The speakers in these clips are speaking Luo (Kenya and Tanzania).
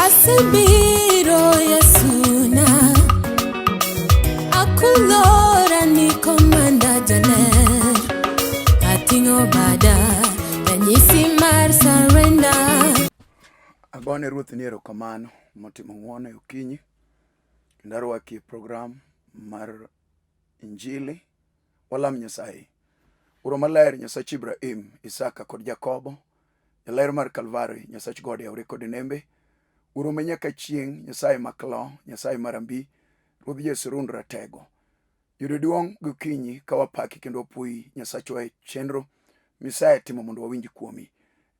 Asebiro Yesuna, akulora ni komanda jaler, ating'o bada ranyisi mar surrender. Agone Ruoth ni erokamano motimo ng'wono e okinyi kendo arwaki e program mar Injili. Walam Nyasaye. Wuoro maler, Nyasach Ibrahim, Isaka kod Jakobo, Jaler mar Kalvari, Nyasach gode aore kod nembe, Wuoro ma nyaka chieng', Nyasaye maklo, Nyasaye marambi, Ruodh Jesurun ratego. Yudo duong' gokinyi ka wapaki kendo wapuoyi Nyasachwa e chenro misaye timo mondo wawinj kuomi.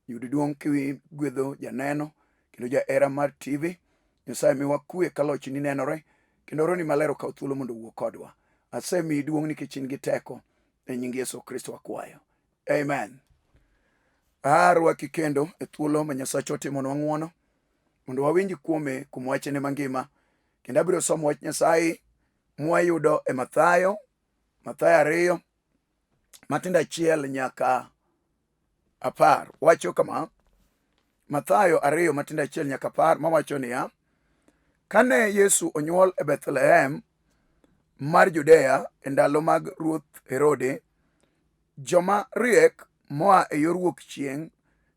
Yud duong' kiwigwedho janeno kendo jahera mar TV. Nyasaye miwa kwe ka lochni nenore kendo rohoni maler okaw thuolo mondo owuo kodwa. Asemiyi duong' nikech in gi teko e nying Yesu Kristo akwayo. Amen. Arwaki kendo e thuolo ma Nyasacha otimonwa ng'wono mondo wawinj kuome kuom wachne mangima kendo abiro somo wach Nyasaye mwayudo e Mathayo, Mathayo 2 matindo 1 nyaka 10 wacho kama. Mathayo 2 matindo 1 nyaka 10 mawacho niya, kane Yesu onyuol e Bethlehem mar Judea e ndalo mag ruoth Herode, joma riek moa e yor wuok chieng'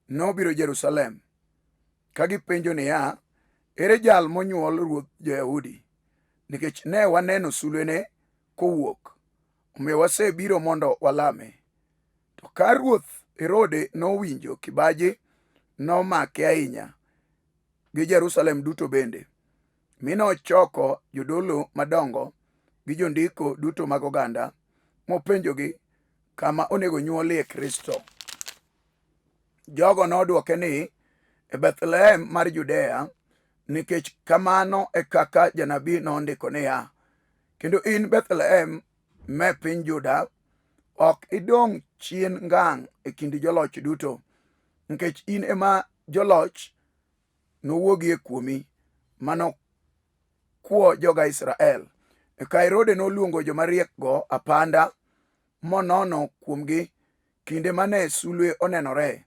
nobiro Jerusalem ka gipenjo niya, ere jal monyuol ruoth jo-Yahudi? Nikech ne waneno sulwene kowuok, omiyo wasebiro mondo walame. To ka ruoth Herode nowinjo kibaji, nomake ahinya, gi Jerusalem duto bende. Mi nochoko jodolo madongo gi jondiko duto mag oganda, mopenjogi kama onego nyuolie Kristo. Jogo nodwoke ni, e Bethlehem mar Judea, nikech kamano e kaka janabi nondiko niya, kendo in Bethlehem me piny Juda, ok idong' chien ngang' e kind joloch duto, nikech in ema joloch nowuogie kuomi, mano kwo joga Israel. Eka Herode noluongo joma riekgo apanda monono kuomgi kinde mane sulwe onenore.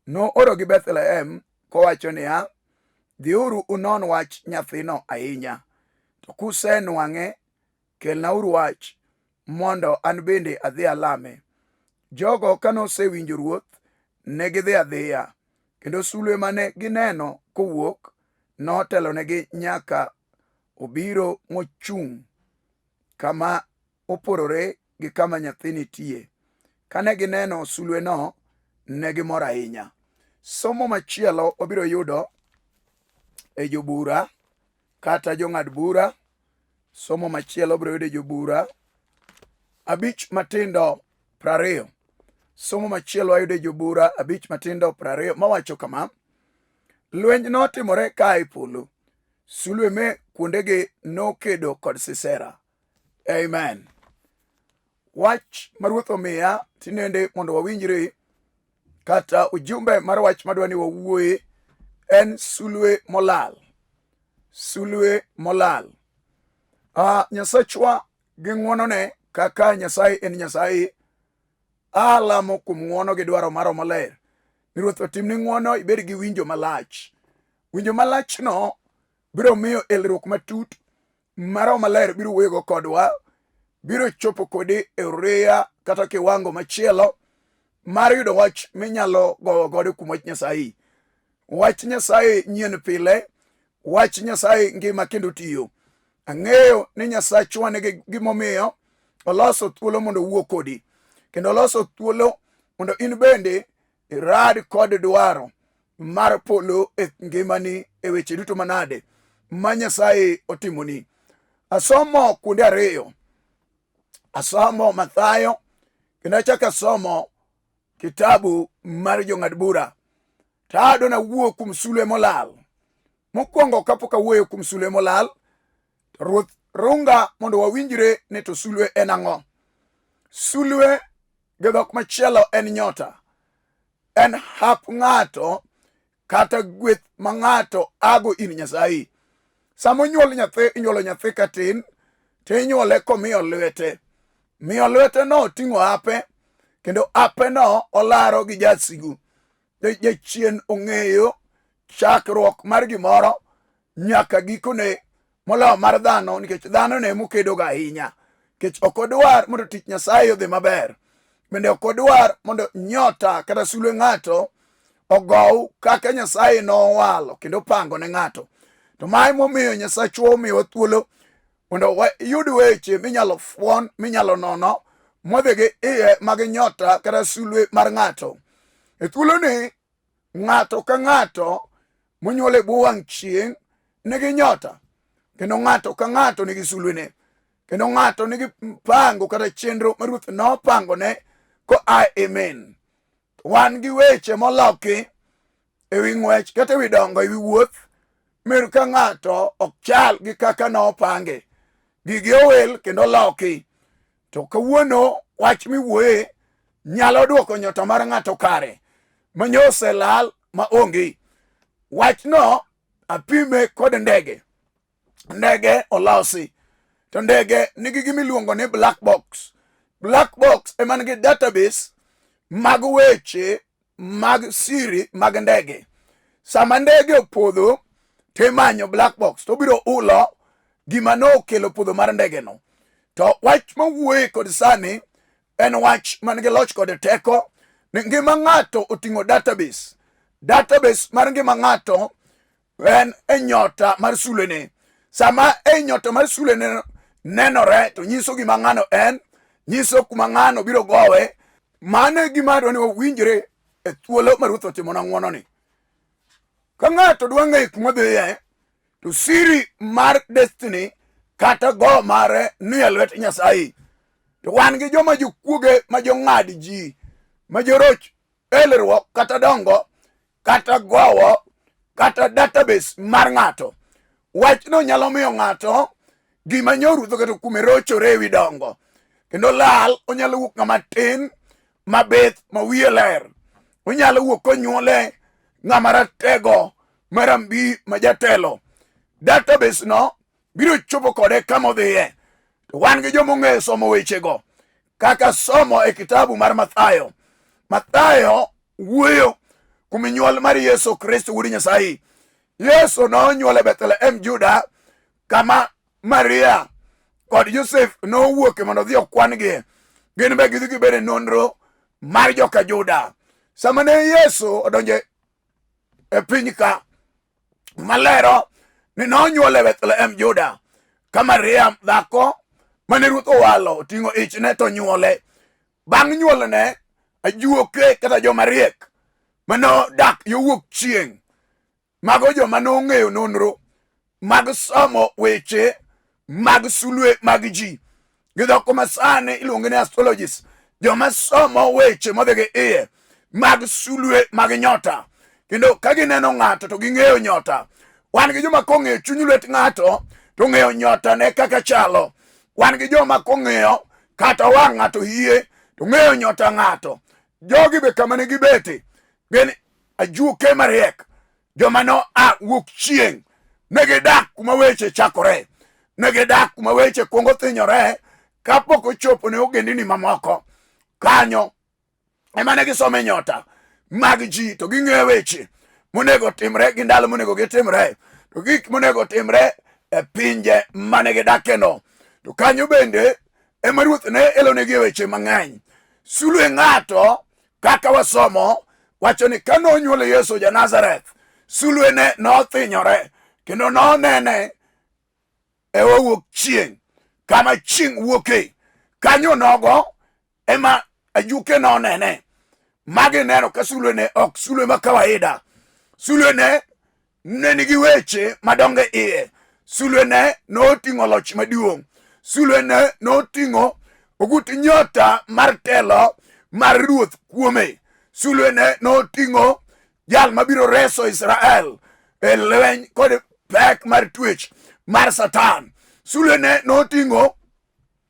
Noorogi Bethlehem kowacho niya, dhiuru unon wach nyathino ahinya, to kusenwang'e kelnauru wach mondo an bende adhi alame. Jogo ka nosewinjo ruoth, ne gidhi adhiya, kendo sulwe mane gineno kowuok notelonegi nyaka obiro mochung' kama oporore gi kama nyathi nitie. Kane gineno sulweno, ne gimor ahinya. Somo machielo wabiro yudo e jobura kata jong'ad bura. Somo machielo wabiro yudo e jobura 5 matindo 20. Somo machielo wayudo e jobura 5 matindo 20 mawacho kama: lweny notimore ka e polo, sulwe me kuondegi nokedo kod Sisera. Amen. Wach ma Ruoth omiya tinende mondo wawinjre kata ujumbe mar wach madwa ni wawuoye en sulwe molal. Sulwe molal. Nyasachwa gi ng'wonone kaka Nyasaye en Nyasaye, alamo kuom ng'wono gi dwaro mar Roho Maler. Ni Ruoth otimni ng'wono ibed gi winjo malach. Winjo malachno biro miyo elruok matut ma Roho Maler biro wuoyogo kodwa, biro chopo kodi e oriya kata kiwango machielo mar yudo wach minyalo gowo godo kuom wach Nyasaye. Wach Nyasaye nyien pile, wach Nyasaye ngima kendo tiyo. Ang'eyo ni Nyasachwa nigi gimomiyo oloso thuolo mondo owuo kodi, kendo oloso thuolo mondo in bende irad kod dwaro mar polo e ngimani e weche duto manade ma Nyasaye otimoni. Asomo kuonde ariyo. Asomo Mathayo kendo achako asomo kitabu mar jong'ad bura. To adwa nawuo kuom sulwe molal. Mokwongo kapok awuoyo kuom sulwe molal, to Ruoth runga mondo wawinjre ni to sulwe en ang'o. Sulwe gi dhok machielo en nyota. En hap ng'ato kata gweth ma ng'ato ago ir Nyasaye. Sama onyuol nyathi, inyuolo nyathi katin, to inyuole komiyo lwete. Miyo lwete no oting'o ape, kendo ape no olaro gi jasigu. Jachien ong'eyo chakruok mar gimoro. nyaka gikone moloyo mar dhano nikech dhano ne mokedoga ahinya nikech ok odwar mondo tich Nyasaye odhi maber bende ok odwar mondo nyota kata sulwe ng'ato ogow kaka Nyasaye nowalo kendo opango ne ng'ato. To mae momiyo Nyasachwa omiyowa thuolo mondo wayud weche minyalo fuon minyalo nono modhi gi iye mag nyota kata sulwe mar ng'ato. E thuoloni ng'ato ka ng'ato monyuol e bwo wang' chieng' nigi nyota kendo ng'ato ka ng'ato nigi sulwene kendo ng'ato nigi mpango kata chenro ma ruoth nopangone koa e min. Wan gi weche moloki e wi ng'wech kata e wi dongo e wi wuoth mir ka ng'ato ok chal gi kaka nopange. Gigi owil kendo oloki. To kawuono wach miwuoye nyalo duoko nyota mar ng'ato kare ma nyoselal ma onge. Wachno apime kod ndege. Ndege olosi to ndege nigi gima iluongo ni black box. Black box ema nigi database mag weche mag siri mag ndege. Sama ndege opodho to imanyo black box to obiro ulo gima nokelo podho mar ndegeno. To wach mawuoye kod sani en wach man gi loch kod teko ni ngima ng'ato oting'o database. Database mar ngima ng'ato en e nyota mar sulwene. Sama e nyota mar sulwene nenore to nyiso gima ng'ano en, nyiso kuma ng'ano biro gowe. Mano e gima adwa ni wawinjre e thuolo ma Ruoth otimona ng'wononi. Ka ng'ato dwa ng'eyo kuma odhiye, to siri mar destiny kata go mare ni e lwet Nyasaye. To wan gi joma jokuoge ma jong'ad ji, ma joroch elruok kata dongo kata gowo kata database mar ng'ato. Wachno nyalo miyo ng'ato gima nyoru keto kuome rochore ewi dongo kendo lal. Onyalo wuok ng'ama tin mabith ma wiye ler, onyalo wuok konyuole ng'ama ratego marambi ma jatelo. Database no biro chopo kode kama odhiye. To wan gi joma ong'eyo somo wechego kaka somo e kitabu mar Mathayo. Mathayo wuoyo kuom nyuol mar Yesu Kristo wuod Nyasaye. Yesu nonyuol e Bethlehem Juda kama Maria kod Josef nowuoke mondo odhi okwan-gi. Gin be gidhi gibedo e nonro mar joka Juda. Sama ne Yesu odonjo e piny ka malero ni nonyuol e Bethlehem Juda ka Maria dhako mane ruoth owalo oting'o ichne to nyuole. Bang' nyuolne ajuoke kata joma riek mane odak yo wuok chieng' mago joma nong'eyo nonro mag somo weche mag sulwe mag ji gi dhok masani iluongo ni astrologists joma somo weche modhi gi iye mag sulwe mag nyota kendo ka gineno ng'ato to ging'eyo nyota wan gi joma kong'eyo chuny lwet ng'ato to ng'eyo nyota ne kaka chalo wan gi joma kong'eyo kata wang' ng'ato hie to ng'eyo nyota ng'ato jogi be kama ne gibete gin ajuoke mariek joma no a wuok chieng' ne gidak kuma weche chakore ne gidak kuma weche kwongo thinyore kapok ochopo ne ogendini mamoko kanyo ema ne gisome nyota mag ji to ging'eyo weche monego timre gi ndalo monego gitimre to gik monego timre e pinje mane gidakeno to kanyo bende ema ruoth ne elonegi weche mang'eny sulwe ng'ato kaka wasomo wacho ni ka nonyuolo Yesu ja Nazareth sulwene nothinyore kendo nonene e owuok chieng' kama chieng' wuoke kanyo nogo ema ajuke nonene magi neno ka sulwene ok sulwe ma kawaida sulwene ne nigi weche madongo e iye sulwene noting'o loch maduong' sulwene noting'o ogut nyota mar telo mar ruoth kuome sulwene noting'o jal mabiro reso Israel e lweny kod pek mar twech mar Satan sulwene noting'o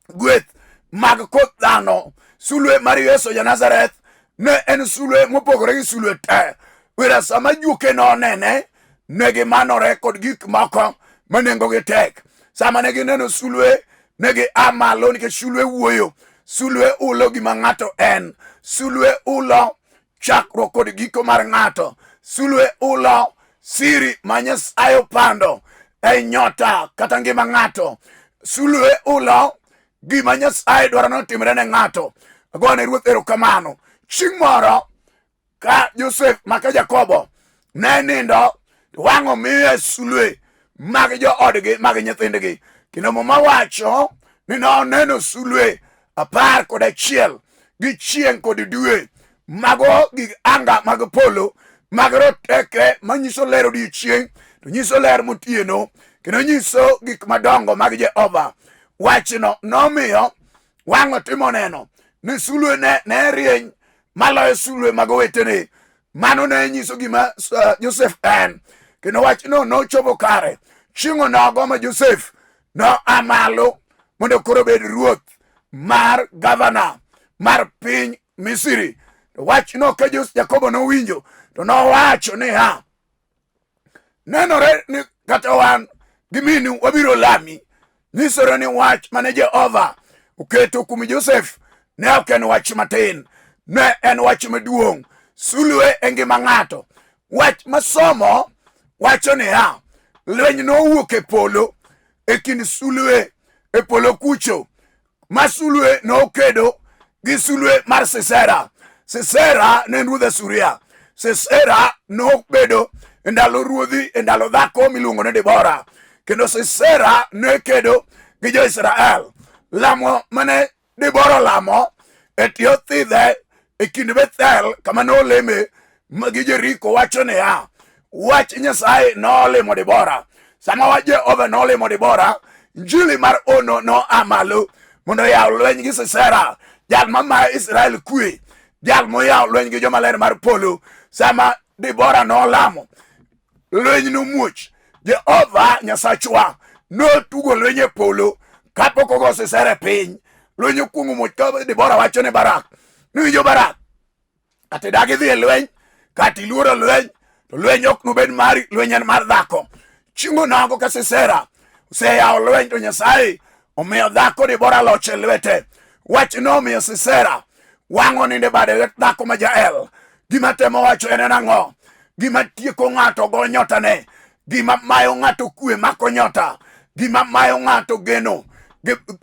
gweth mag koth dhano. Sulwe mar Yesu ja Nazareth ne en sulwe mopogore gi sulwe te. Wera sama juoke nonene, ne gimanore kod gik moko ma nengogi tek. Sama ne gineno sulwe, ne gia malo nikech sulwe wuoyo. Sulwe ulo gima ng'ato en. Sulwe ulo chakruok kod giko mar ng'ato. Sulwe ulo siri ma Nyasaye opando. e nyota kata ngima ng'ato. Sulwe ulo gima Nyasaye dwaro notimre ne ng'ato. Agone Ruoth erokamano. Chieng' moro ka Josef maka Jakobo ne nindo to wang' omiye sulwe mag joodgi mag nyithindgi kendo Muma wacho ni noneno sulwe 11 gi chieng' kod dwe mago gig anga mag polo mag roteke manyiso ler odiechieng' to nyiso ler motieno kendo nyiso gik madongo mag Jehova. Wachno nomiyo wang' otimo neno ni sulwe ne rieny maloyo sulwe mag owetene. Mano ne nyiso gima Josef en, kendo wachno nochopo kare. Chieng' onogo ma Josef noa malo mondo koro obed ruoth mar gavana mar piny Misri. To wachno ka Jakobo nowinjo to nowacho niya, nenore ni kata wan gi minu wabiro lami. Nyisore ni wach mane Jehova oketo kuom Josef ne ok en wach matin, ne en wach maduong'. Sulwe e ngima ng'ato. Wach masomo wacho niya, lweny nowuok e polo e kind sulwe e polo kucho ma sulwe nokedo gi sulwe mar Sisera. Sisera ne en ruodh Asuria. Sisera nobedo e ndalo ruodhi e ndalo dhako miluongo ni Debora. Kendo Sisera ne kedo gi jo-Israel. Lamo mane Debora olamo e tie othidhe e kind Bethel kama noleme gi Jeriko wacho niya, wach Nyasaye nolimo Debora. Sama wach Jehova nolimo Debora, njili mar ono noa malo mondo oyaw lweny gi Sisera, jal mamayo Israel kwe, jal moyawo lweny gi joma ler mar polo. Sama Debora nolamo, lweny nomuoch. Jehova Nyasachwa notugo lweny e polo kapok ogo Sisera e piny. Lweny okwongo muoch ka Debora wacho ne Barak, ni winjo Barak, kata idagi dhi e lweny, kata iluoro lweny, to lweny ok nobed mari, lweny en mar dhako. Chieng' onogo ka Sisera oseyawo lweny to Nyasaye omiyo dhako Debora loch e lwete. Wach nomiyo Sisera wang' onindo e bade dhako ma Jael. Gima temo wacho en ang'o? Gima tieko ng'ato go nyotane, gima mayo ng'ato kwe mako nyota, gima mayo ng'ato geno,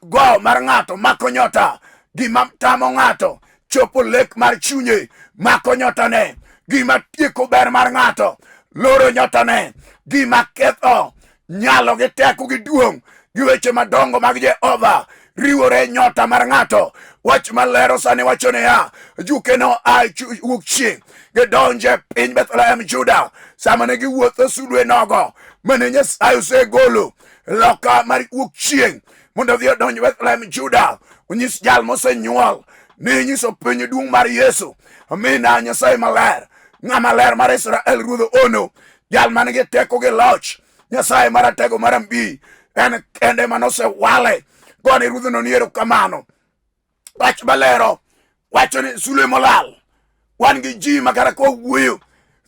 go mar ng'ato mako nyota, gima tamo ng'ato chopo lek mar chunye mako nyotane, gima tieko ber mar ng'ato loro nyotane, gima ketho nyalo gi teko gi duong' gi weche madongo mag Jehova riwore nyota mar ng'ato. Wach malero sani wacho niya, juke no a wuok chieng' gidonjo e piny Bethlehem Juda sama ne giwuotho sulwe nogo mane Nyasaye osegolo loka mar wuok chieng' mondo odhi odonj Bethlehem Juda onyis jal mosenyuol ni nyiso piny duong' mar Yesu. Amina Nyasaye maler, ng'ama ler mar Israel ruodh ono, jal man gi teko gi loch, Nyasaye maratego marambi, en kende manosewale. Gone ruodhno ni erokamano. Wach malero wacho ni sulwe molal wan gi ji ma kata kowuoyo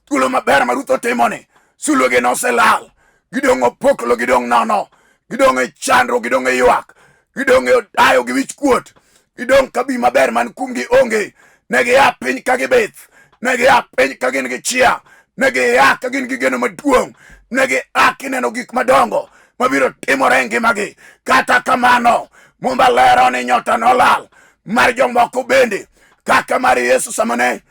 thuolo maber ma Ruth otimoni sulwegi noselal gidong' opoklo gidong' nono gidong' e chandruok gidong' e ywak gidong' e odayo gi wich kuot gidong' ka bi maber man kuomgi onge ne gia piny ka gibith ne gia piny ka gin gi chia ne gia ka gin gi geno maduong' ne gia kineno gik madongo mabiro timore e ngimagi kata kamano Mumba lero ni nyota nolal mar jomoko bende kaka mar Yesu sama ne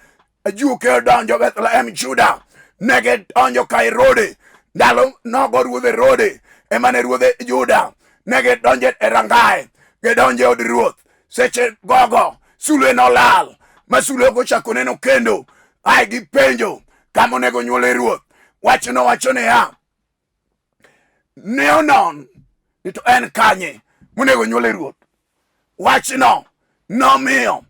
ajuoke odonjo Bethlehem Juda ne gidonjo ka Herode ndalo nogo ruodh Herode ema ne ruodhe Juda ne gidonjo e rangaye gidonjo e od ruoth seche gogo sulwe nolal ma sulwe ok ochako neno kendo ae gipenjo kama onego nyuole ruoth wach nowacho niya ne onon ni to en kanye monego nyuole ruoth wachno nomiyo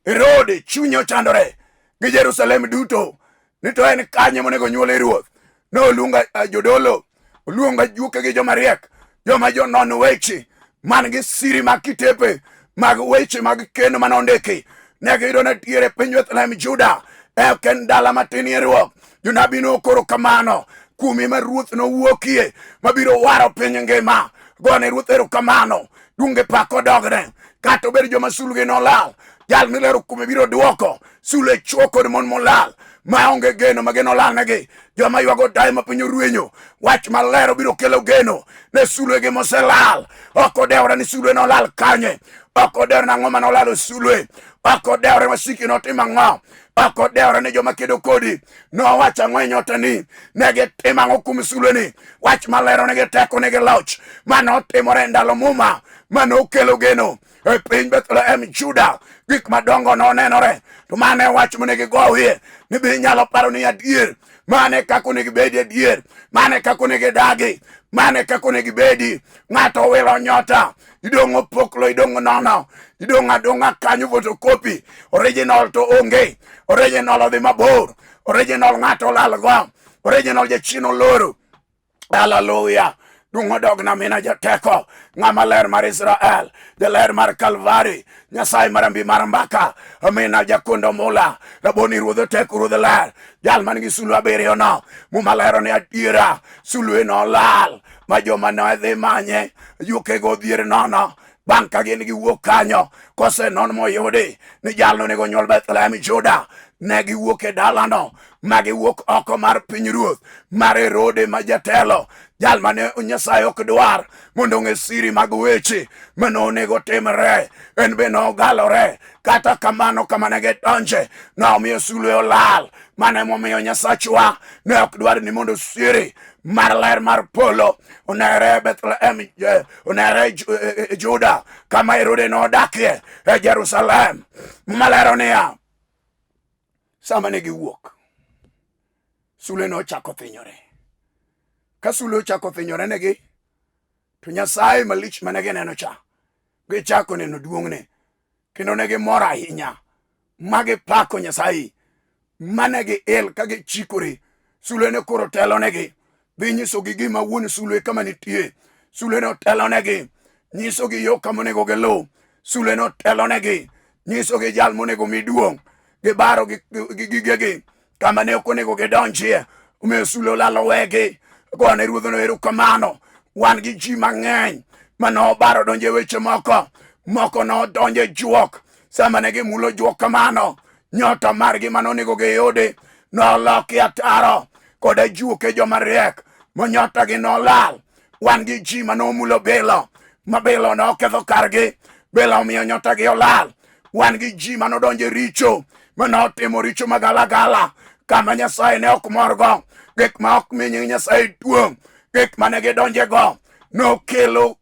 Herode chunye ochandore gi Jerusalem duto ni to en kanye monego nyuole ruoth. Noluongo jodolo, oluongo ajuoke gi joma riek, joma jonon weche man gi siri mag kitepe mag weche mag keno mane ondiki. Ne giyudo ni diere piny Bethlehem Juda, ok en dala matin e ruok. Jonabi nokoro kamano kuome ma ruoth nowuokie mabiro waro piny ngima. Gone ruoth erokamano. Duong' pak odogne. Kata obed joma sulgi nolal, jal milero kuome biro duoko sule chwo kod mon molal maonge geno ma geno olalnegi, joma ywago dayo ma piny orwenyo. Wach maler obiro kelo geno ne sulwegi moselal. Ok odewore ni sulwe nolal kanye, ok odewore nang'o ma nolalo sulwe, ok odewore wasiki notimo ang'o, ok odewore ni joma kedo kodi nowacho ang'o e nyotani, ne gitimo ang'o kuom sulweni. Wach malero nigi teko, nigi loch ma notimore e ndalo Muma ma nokelo geno e piny Bethlehem Juda. Gik madongo nonenore, to mano e wach monego igowie ni be inyalo paro ni adier mane kaka onego ibedi, adier mane kaka onego idagi, mane kaka onego ibedi. Ng'ato owilo nyota, idong' opoklo, idong' nono, idong' adong'a kanyo photocopy, original to onge. Original odhi mabor, original ng'ato olalgo, original jachien oloro. Haleluya! Duong' odogna mina jateko, ng'ama ler mar Israel, jaler mar Kalvari, Nyasaye mar ambi mar mbaka, amina jakondo mula, raboni ruodh teko, ruodh ler, jal man gi sulwe abiriyo no. Muma lero ni adiera sulwe no olal, ma joma ne dhi manye yukego odhier nono. Bang' ka gin giwuok kanyo, kosenon moyudi ni jalno onego nyuol Bethlehem Juda, ne giwuok e dalano ma giwuok oko mar pinyruoth mar Herode ma jatelo, jal mane Nyasaye ok dwar mondo ong'e siri mag weche mane onego timre. En be nogalore. Kata kamano, kama ne gidonje nomiyo sulwe olal. Mano emomiyo Nyasachwa ne ok dwar ni mondo siri mar ler mar polo onere Bethlehem, onere Juda kama Herode nodakie e Jerusalem. Malero niya, sama ne giwuok, sulwe nochako thinyore. Ka sulwe ochako thinyore negi, to Nyasaye malich mane gineno cha, gichako neno duong'ne, kendo ne gimor ahinya ma gipako Nyasaye, mane giil ka gichikore. Sulwe ne koro telonegi, dhi nyisogi gima wuon sulwe kama nitie. Sulwe no telonegi, nyisogi yo kama onego giluw. Sulwe no telonegi, nyisogi jal monego mi duong'. Gibaro gi gigegi kama ne ok onego gidonjie, omiyo sulwe olalo wegi. Gone ruodhno erokamano. Wan gi ji mang'eny mane obaro donjo e weche moko, moko nodonjo e juok. Sama ne gimulo juok kamano, nyota margi mane onego giyudi noloki ataro kod ajuoke joma riek, monyotagi nolal. Wan gi ji mane omulo bilo, ma bilo noketho kargi, bilo omiyo nyotagi olal. Wan gi ji mane odonjo e richo, mane otimo richo magalagala kama Nyasaye ne ok morgo, gik ma ok mi nying Nyasaye duong', gik mane gidonjego nokelo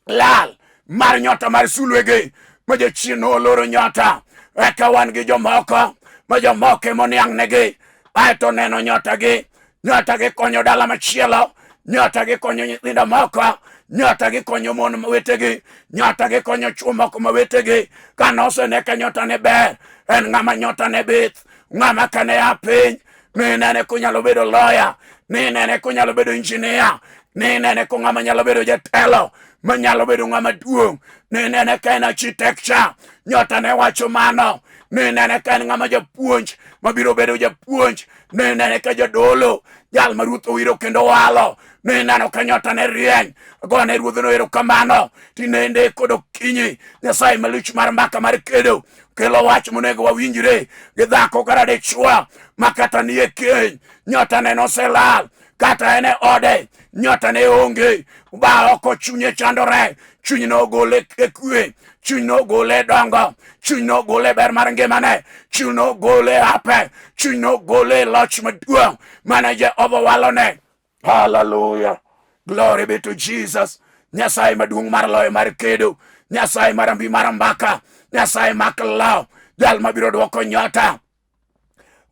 lal mar nyota mar sulwegi, ma jachien noloro nyota. Eka wan gi jomoko ma jomoko emoniang'negi, aeto neno nyotagi, nyotagi konyo dala machielo, nyotagi konyo nyithindo moko, nyotagi konyo mon wetegi, nyotagi konyo chwo moko ma wetegi. Ka nosene ka nyota ne ber, en ng'ama nyota ne bith, ng'ama kane a piny ni nene konyalo bedo lawyer, ni nene konyalo bedo engineer, ni nene ko ng'ama nyalo bedo jatelo, manyalo bedo ng'ama duong', ni nene ka en architecture, nyota ne wacho mano, ni nene ka en ng'ama japuonj mabiro bedo japuonj, ni nene ka jadolo, jal ma ruoth owiro kendo walo, ni neno ka nyota ne rieny. Gone ruodhno erokamano tinende kod okinyi. Nyasaye malich mar mbaka mar kedo kelo wach monego wawinjre gi dhako kata dichwo ma kata nie keny nyota ne noselal, kata en e ode nyota ne onge, ba oko chunye chandore, chuny nogole e kwe, chuny nogole e dongo, chuny nogole e ber mar ngimane, chuny nogole e hape, chuny nogole e loch maduong' mane Jehova walone. Hallelujah. Glory be to Jesus. Nyasaye maduong' mar loyo mar kedo, Nyasaye mar ambi mar mbaka, Nyasaye mak law, jal mabiro dwoko nyota.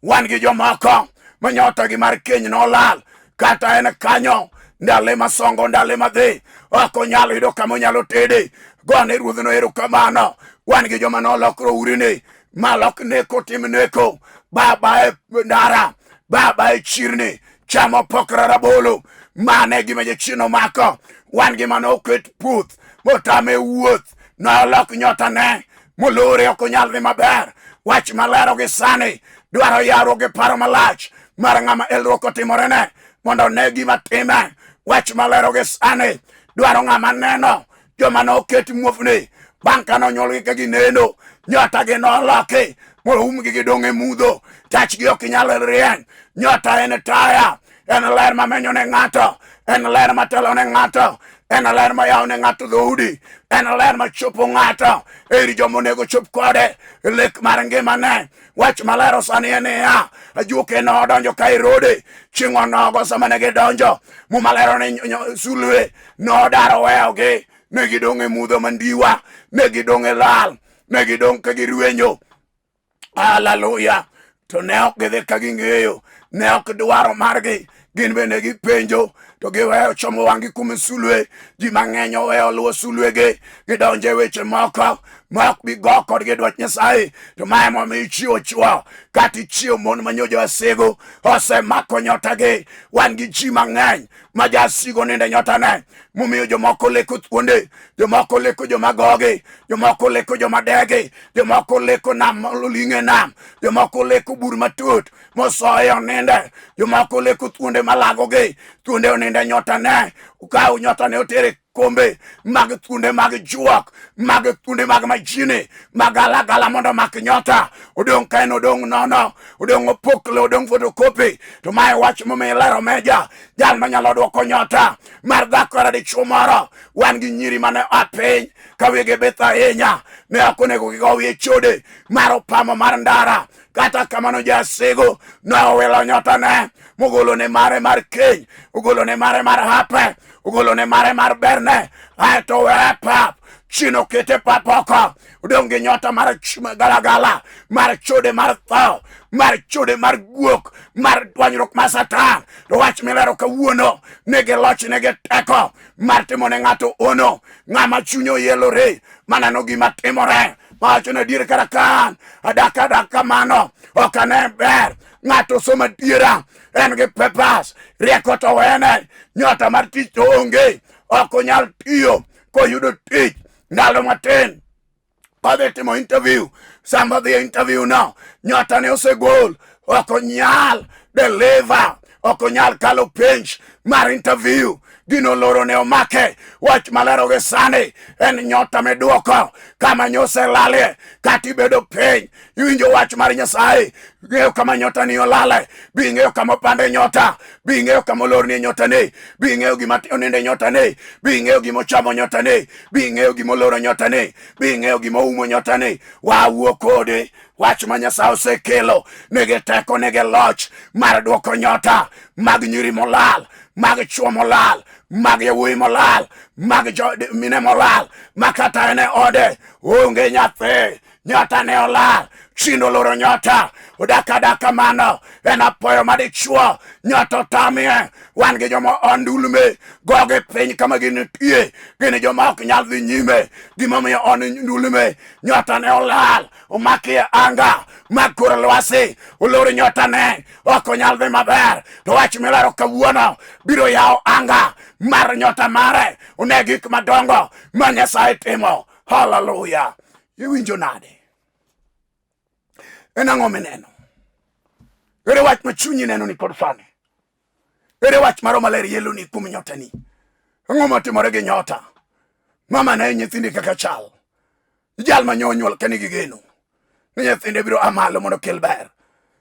Wan gi jomoko ma nyota gi mar keny nolal, kata en kanyo ndale masongo, ndale madhi ok onyal yudo kama onyalo tede. Gone ruodhno erokamano. Wan gi joma nolokro urini malok neko tim neko, baba e ndara, baba e chirni, chamo pok rabolo. Mane gima jachien omako. Wan gi mane oket puth motame wuoth, nolok nyotane molore, ok onyal dhi maber. Wach malero gi sani dwaro yawruok gi paro malach mar ng'ama elruok otimorene mondo one gima time. Wach malero gi sani dwaro ng'ama neno. Joma noket muofni bang' ka nonyuolgi ka gineno, nyotagi noloki moumgi gidong' e mudho, tachgi ok nyal rieny. Nyota en taya, en ler mamenyo ne ng'ato, en ler matelo ne ng'ato, en ler mayawo ne ng'ato dhoudi, en ler machopo ng'ato ir joma onego chop kode e lek mar ngimane. Wach malero sani en niya, ajuoke nodonjo ka Herode chieng' onogo sama ne gidonjo. Muma lero ni sulwe nodaro weyogi, ne gidong' e mudho mandiwa, ne gidong' e lal, ne gidong' ka girwenyo. Haleluya! To ne ok gidhi ka ging'eyo, ne ok dwaro margi, gin bende gipenjo to giweyo chomo wang'gi kuom sulwe. Ji mang'eny oweyo luwo sulwegi, gidonjo e weche moko ma ok bi go kodgi dwach Nyasaye. To ma emomiyo ichiwo chwo kata ichiwo mon ma nyo jowasigu osemako nyotagi. Wan gi ji mang'eny ma jasigo nindo e nyotane, momiyo jomoko leko thuonde, jomoko leko joma gogi, jomoko leko joma degi, jomoko leko nam oling'e nam, jomoko leko bur matut mosoye oninde, jomoko leko thuonde malagogi, thuonde oninde nyotane, okaw nyotane otere kombe mag thuonde mag juok, mag thuonde mag majini, mag galagala mondo omak nyota. Odong' ka en odong' nono, odong' opoklo, odong' photocopy. To mae wach momiyo ilero meja, jal manyalo dwoko nyota mar dhako kata dichwo moro. Wan gi nyiri mane a piny ka wigi bith ahinya, ne ok onego gigo wiye chode mar opamo mar ndara. Kata kamano jasigu nowilo nyotane, mogolo ne mare mar keny, ogolo ne mare mar hape, ogolo ne mare mar berne, aeto oweye pap. Chien okete pap oko, odong' gi nyota mar galagala, mar chode mar tho, mar chode mar guok, mar dwanyruok mar Satan. To wach milero kawuono, nigi loch, nigi teko mar timo ne ng'ato ono. Ng'ama chunye oelore maneno gima timore, mawacho ni adier kata ka an adak adak kamano ok ane ber. Ng'ato somo adiera, en gi papers, rieko to wene, nyota mar tich to onge, ok onyal tiyo. Koyudo tich ndalo matin kodhi timo interview, sama odhi e interview no, nyota ne osegol, ok onyal deliver, ok onyal kalo penj mar interview. Gino loro ne omake. Wach malero gi sani en nyota miduoko kama nyoselalie, kata ibedo piny iwinjo wach mar Nyasaye, ing'eyo kama nyota ni olale, bi ing'eyo kama opande nyota, bi ing'eyo kama olornie nyota ni, bi ing'eyo gima oninde nyota ni, bi ing'eyo gima ochamo nyota ni, bi ing'eyo gima oloro nyota ni, bi ing'eyo gima oumo nyota ni. Wawuo kode wach ma Nyasaye osekelo, nigi teko, nigi loch mar duoko nyota mag nyiri molal, mag chwo molal, mag yawuoyi molal, mag mine molal, ma kata en e ode onge nyathi, nyota ne olal, chindo oloro nyota, odak adaka mano, en apoyo madichuo, nyota otamie. Wan gi joma ondulme, gogi piny kama gintie, gin joma ok nyal dhi nyime. Gimomiyo on ndulme, nyota ne olal, omaki e anga mag kor lwasi, oloro nyota ne, ok onyal dhi maber. To wach milero kawuono biro yawo anga mar nyota mare, one gik madongo ma Nyasaye timo. Haleluya! Iwinjo nade? En ang'o mineno? Ere wach ma chunyi neno ni kod sani? Ere wach maro maler yeloni kuom nyotani? Ang'o matimore gi nyota? Mama ne nyithindi kaka chal. Jal ma nyonyuol ka nigi geno ni nyithinde biro a malo mondo okel ber.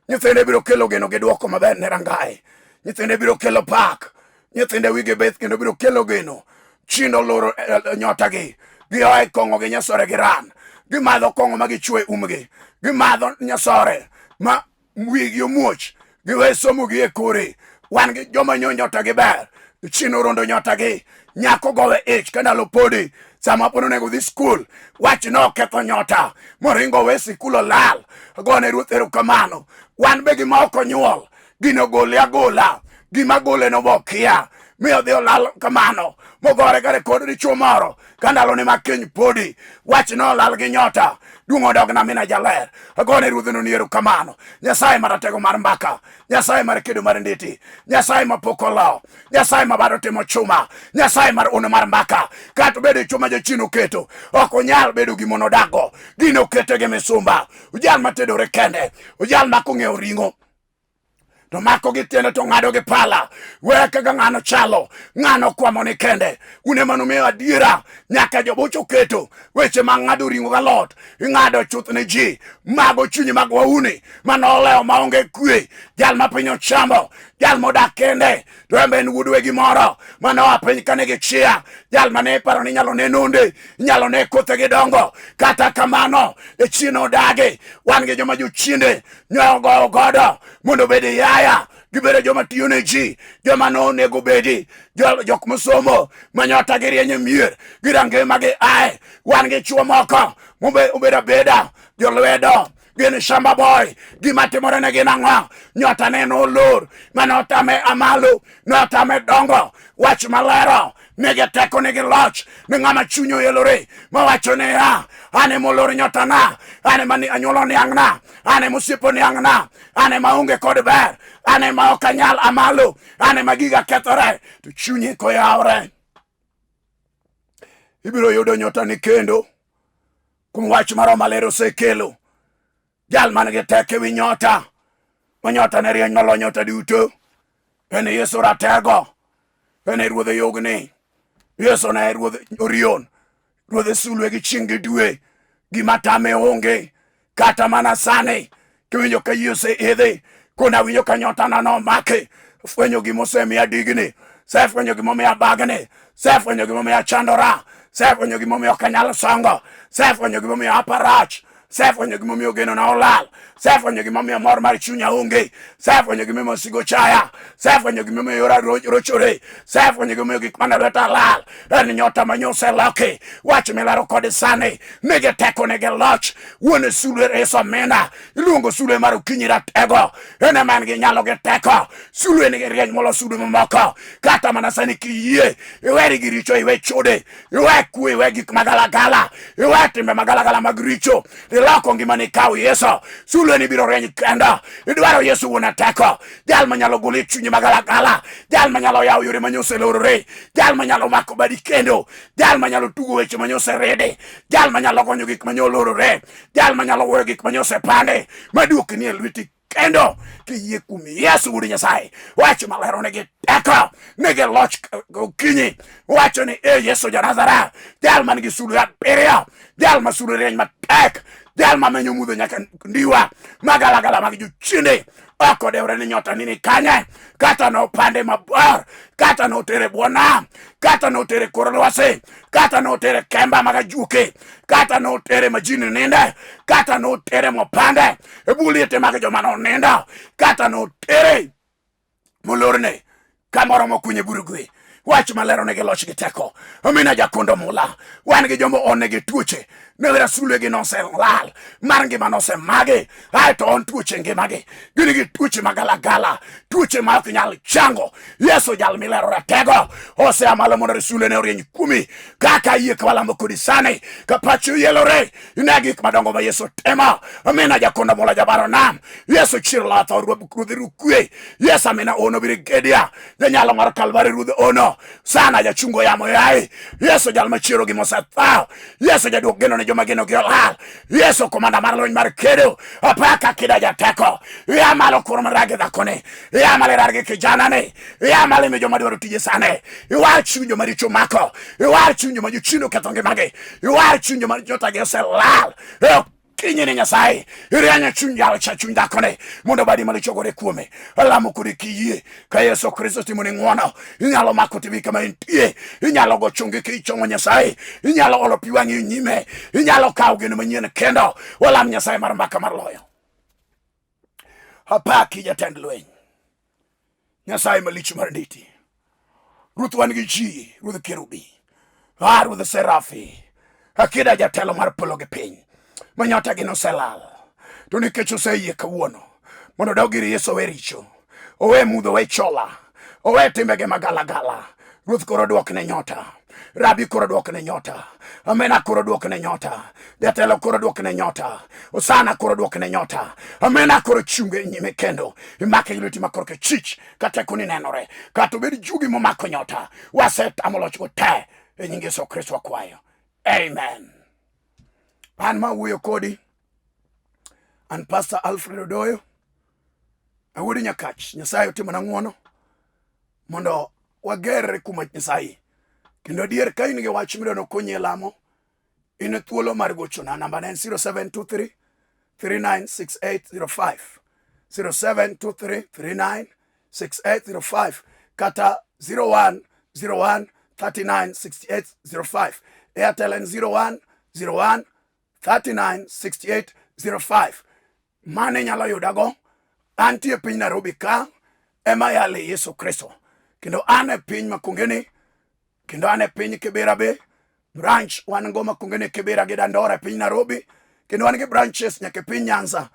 Nyithinde biro kelo geno gi dwoko maber ne rangae. Nyithinde biro kelo pak. Nyithinde wigi bith kendo biro kelo geno. Chindo oloro nyotagi. Gioe kong'o gi nyasore gi ran. Gimadho kong'o ma gichwe umgi. Gimadho nyasore ma wigi omuoch. Giwe somo gi e kore. Wan gi joma nyo nyotagi ber. Chino rondo nyotagi. Nyako gowe ich ka ndalo podi. Sama pod onego dhi skul, wach no oketho nyota moringo we sikul olal. Agone Ruoth erokamano. Wan be gima ok onyuol, gino gole agola, gima gole no bokia, mi odhi olal kamano, mogore kare kod dichuo moro, ka ndalo ne ma keny podi, wach no olal gi nyota. Duong' odog na mina jaler. Agone Ruodh no ni erokamano. Nyasaye maratego mar mbaka, Nyasaye mar kedo mar nditi, Nyasaye ma pok olo, Nyasaye ma bado timo chuma, Nyasaye mar ono mar mbaka. Kata obedo chuma jachien oketo, ok onyal bedo gima nodago. Gino okete gi misumba. Ujal matedore kende, ujal ma kong'iewo ring'o. To mako gi tiende to ng'ado gi pala. We kaka ng'ano chalo, ng'ano kwamo ni kende. Un ema numiyo adiera nyaka jobocho keto weche mag ng'ado ring'o galot ing'ado chuth ne ji. Mago chunyi mag wauni manolewo maonge kwe, jal ma piny ochamo, jal modak kende to en be en wuod wegi moro manoa piny ka nigi chia, jal mane iparo ni inyalo ne nonde, inyalo ne kothe gi dongo. Kata kamano e chien odagi. Wan gi joma jochiende nyoyo goyo godo mondo obed yaya, gibedo joma tiyo ne ji, joma nonego bedi jok mosomo manyota girieny e mier girange ma gi ae. Wan gi chuo moko mobedo abeda jolwedo, gin shamba boy. Gima timore ne gin ang'o? Nyota ne nolor mane otame amalo, notame dongo. Wach malero nigi teko, nigi loch ni ng'ama chunye oelore mawacho niya, an ema olor nyotana, an ema anyuolo niang'na, an ema osiepo niang'na, an ema aonge kod ber, an ema ok anyal amalo, an ema giga kethore. To chunyi koyawre ibiro yudo nyotani kendo kuom wach ma Roho Maler osekelo. Jal man gi teko ewi nyota, ma nyota ne rieny molo nyota duto, en Yesu ratego, en e ruodh yogni. Yesu ne ruodh Orion, ruodh sulwe gi chieng' gi dwe. Gima tame onge kata mana sani. Kiwinjo ka yie oseidhi, kona winjo ka nyotana nomaki, fwenyo gima osemiya digni, sefwenyo gimomiyo abagni, sefwenyo gimomiyo achandora, sefwenyo gimomiyo ok anyal songo, sefwenyo gimomiyo aparach, sefwenyo gimomiyo genona olal, sefwenyo gimomiyo mor mar chunya onge, sefwenyo gimomiyo sigo chaya, sefwenyo gimomiyo yora rochore, sefwenyo gimomiyo gik mane lweta lal. En nyota ma nyoseloki. Wach milero kod sani nigi teko, nigi loch. Wuon sulwe reso mina, iluongo sulwe mar okinyi ratego, en ema en gi nyalo gi teko. Sulwe nigi rieny molo sulwe mamoko. Kata mana sani kiyie iweri gi richo, iwe chode, iwe kwe, iwe gik magalagala, iwe timbe magalagala mag richo, iloko ngimani, ikaw Yesu, sulwe ni biro rieny kendo. Idwaro Yesu wuon teko, jal manyalo golo e chunyi magalagala, jal manyalo yawo yore manyoselorore, jal manyalo mako badi kendo, jal manyalo tugo weche manyoseridi, jal manyalo gonyo gik manyolorore, jal manyalo wuoyo gik manyosepande maduokni e lweti kendo. Kiyie kuom Yesu wuod Nyasaye, wach malero nigi teko, nigi loch. Okinyi wacho ni e Yesu ja Nazareth, jal man gi sulwe abiriyo, jal ma sulwe rieny matek, jal ma menyo mudho nyaka ndiwa magalagala mag jochiende, ok odewre ni nyota ni kanye, kata nopande mabor, kata notere bwo nam, kata notere kor lwasi, kata notere kemba mag ajuke, kata notere majini ninde, kata notere mopande e bwo liete mag joma nonindo, kata notere molorne kamoro mokunye bur gwe. Wach malero nigi loch gi teko. Amina jakondo mula. Wan gi joma onegi tuoche. Newera sulwe gi noselal. Mar ngima nosemagi. Aeto on tuoche ngimagi. Gin gi tuoche magalagala. Tuoche ma ok nyal chango. Yesu jal milero ratego. Osea malo mondo sulwe ne orieny kuomi. Kaka yie ka walamo kodi sani. Ka pachi oyelore. Ine gik madongo ma Yesu timo. Amina jakondo mula jabaro nam. Yesu chier latho ruodh rukwe. Yesu amina ono birigedia. Janyalo mar Kalvari ruodh ono. Sana jachungo yamo yaye. Yesu jal machiero gi mosetho. Yesu jaduok geno ne joma geno gi olal. Yesu komanda mar lweny mar kedo. Apaka kida jateko. Ya malo koro marage dhakoni. Ya malo irar gi kijanani. Ya malo imi joma dwaro tije sani. Iwar chuny joma richo mako. Iwar chuny joma jochiende oketho ngimagi. Iwar chuny joma nyotagi oselal. E okinyi ni Nyasaye irianyo chuny jalcha, chuny dhakoni mondo badi malich ogore kuome. Alamo kodi kiyie ka Yesu Kristo timoni ng'wono, inyalo mako TV kama intie, inyalo go chongi kichomo Nyasaye, inyalo olo pi wang'i nyime, inyalo kawo geno manyien kendo. Walam Nyasaye mar mbaka mar loyo. Apaki jatend lweny, Nyasaye malich mar nditi. Ruoth wan gi ji, ruodh kerubi, a ruodh serafi, akida jatelo mar polo gi piny, ma nyota gi noselal. To nikech oseyie kawuono mondo odog ir Yesu, owe richo, owe mudho, owe chola, owe timbege magalagala. Ruoth koro duokne nyota, Rabi koro duokne nyota, Amena koro duokne nyota, jatelo koro duokne nyota, Osana koro duokne nyota, Amena koro chunge nyime kendo imake gi lweti makorka chich ka tekoni nenore, kata obed jugi momako nyota, wasetamo lochgo te e nying Yesu Kristo wakwayo, amen. An ma wuoyo kodi an Pastor Alfred Odoyo. Awuod Nyakach, Nyasaye otimona ng'wono mondo wagerre kuom wach Nyasaye. Kendo adier ka in gi wach midwa nokonyi e lamo, in e thuolo mar gochona. Namba ne en 0723 396805. 0723 396805 kata 0101 396805. Airtel en 0101 396805. Mano inyalo yudago. Antie piny Nairobi ka ema yale Yesu Kristo. Kendo an e piny Makongeni, kendo an e piny Kibera be. Branch wan go Makongeni, Kibera gi Dandora e piny Nairobi. Kendo wan gi branches nyaka e piny Nyanza,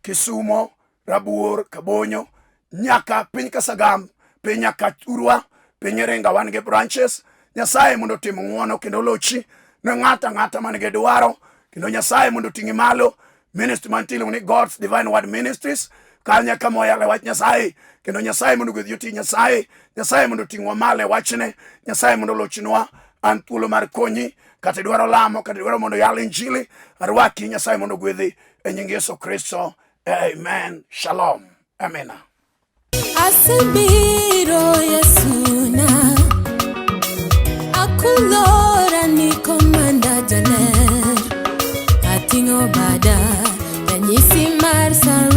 Kisumo, Rabuor, Kabonyo, nyaka piny Kasagam, piny nyaka Urwa, piny Iringa wan gi branches. Nyasaye mondo otim ng'wono kendo olochi ne ng'ato ang'ata man gi dwaro, kendo Nyasaye mondo oting'i malo. Ministry mantie iluongo ni God's Divine Word Ministries, kanyo kama wayale wach Nyasaye, kendo Nyasaye mondo ogwedh jotich Nyasaye, Nyasaye mondo oting'wa malo e wachne, Nyasaye mondo olochnwa. An thuolo mar konyi, kata idwaro lamo, kata idwaro mondo yal injili, arwaki. Nyasaye mondo ogwedhi e nying Yesu Kristo. Amen. Shalom. Amina. Asebiro Yesuna, akulora ni komanda jaler, ating'o bada ranyisi mar surrender.